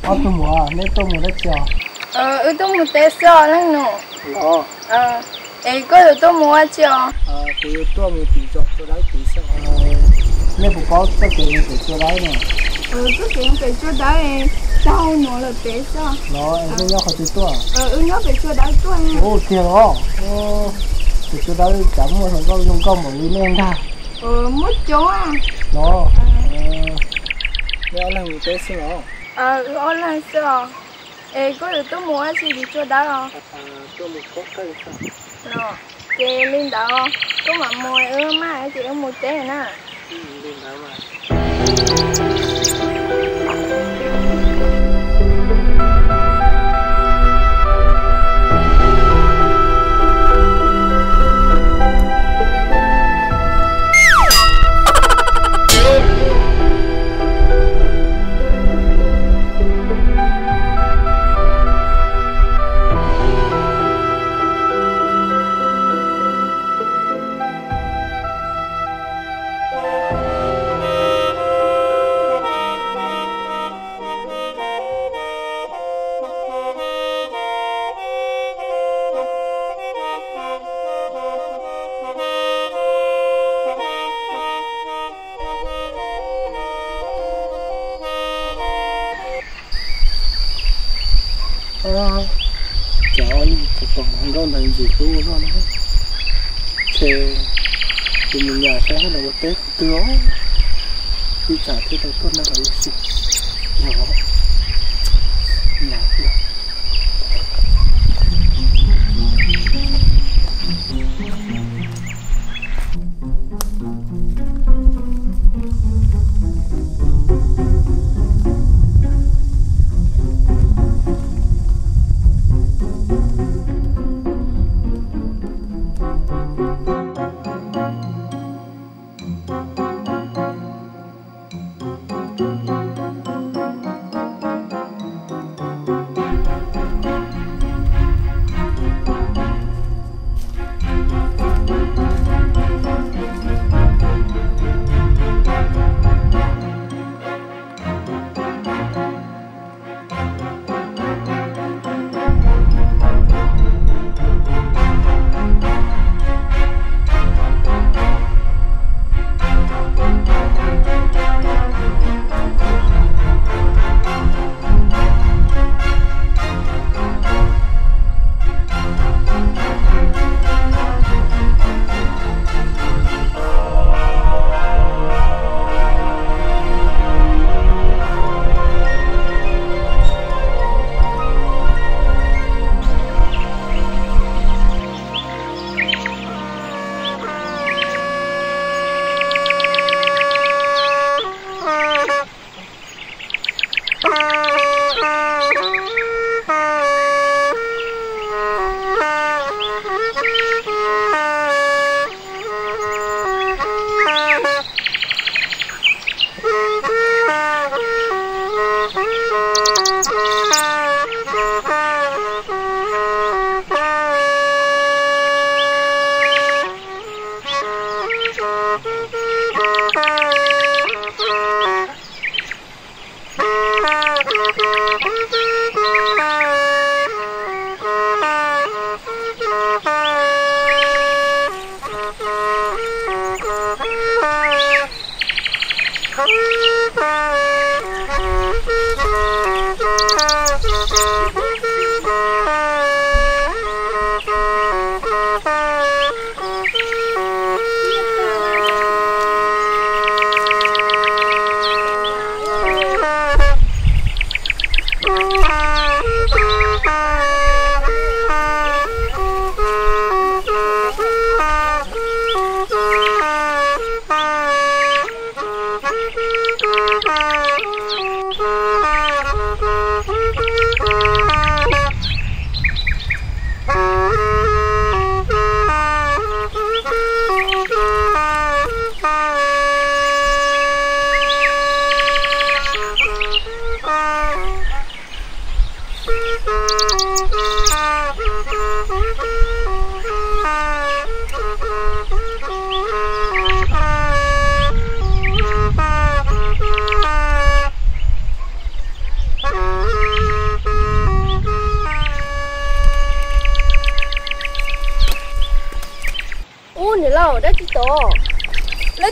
Ob tug muam, neb tuaj mus dab tsi os? Wb tuaj mus teb xwb os leej nus. Es koj yuav tuaj mus ua tsi os? Kuv yuav tuaj mus tim zos Tsua Dawb tid xwb. Nej puas paub txoj kev mus pem Tsua Dawb no? Txoj kev mus pem Tsua Dawb, tag hauv no lawm pem xwb. Los nej nyob qhov twg tuaj? Wb nyob pem Tsua Dawb tuaj. Ua tiag los? Pem Tsua Dawb cas muaj hluas nkauj zoo nkauj npaum li nej ntag. Muaj coob. Los, nej ob leeg mus teb xwb los? Wb ob leeg xwb os. Es koj yuav tuaj mus ua tsi tim Tsua Dawb os? Tuaj mus kov qeej xwb. Los, ces li ntawd koj mam mus, wb maj ces wb mus teb na. Li ntawd mas. Cov tus pom nkauj ntawd ntxim hlub no na. Ces kuv mus nyas saib seb lawv ua teb qhov twg os. Ib tsam thiaj tau tuaj nrog lawv ua si.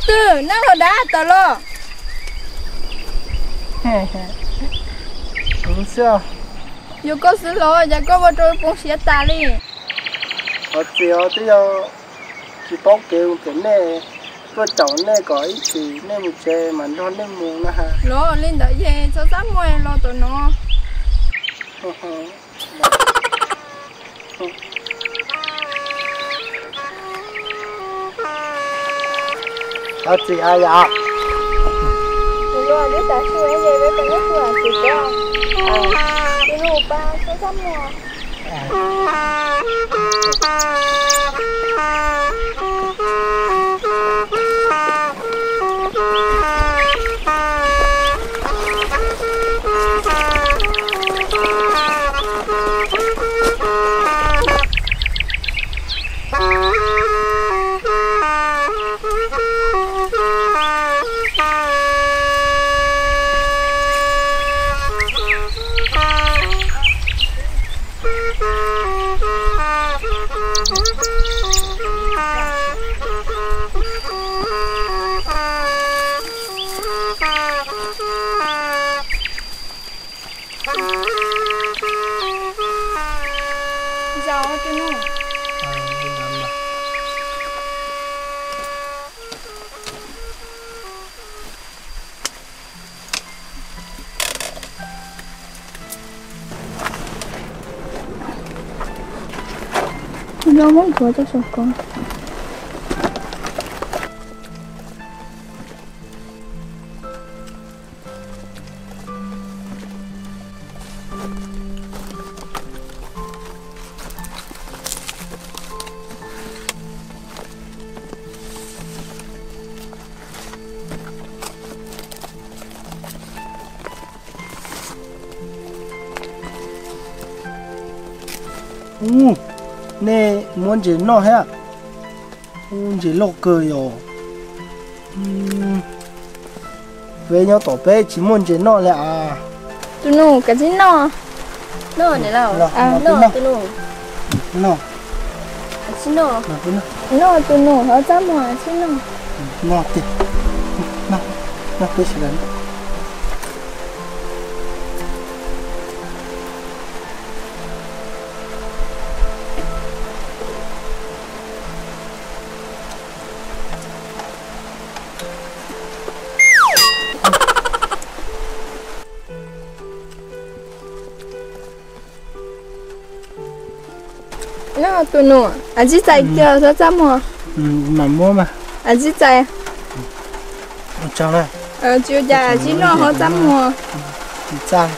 twg, neeg los dab tawm los? Kuv xwb. Yog koj xwb los cas koj ua rau poob siab tas li? Qhov txiv os, twb yog tsis paub kev mus pem nej, tuaj caum nej kom ib chim nej mus tsev mas nrog nej mus na. Los li ntawd ces txhob txaj muag los tom no. Qhov txiv a yom. Kuv luag twb tas su es peb peb lub su txiv teb. Tus nus pas txhob txaj muag. Zaum tus nus. Kuv muab ntxuav rau saum ko. Ub, nej muab ntses noj thiab. Ub, ntses loj kawg yom. Peb nyob tom peb tsis muaj ntses noj li as. Tus nus, kav tsij noj. Noj, tus nus. Noj, tus nus, ho txaj muag tsis noj. Noj tiag. Noj, noj peb sawv daws. Noj tus nus, kav tsij txais kiag ho txaj muag. Mam muab mas. Kav tsij txais. Tsis ua cas, kav tsij noj ho txaj muag. Tsis txaj.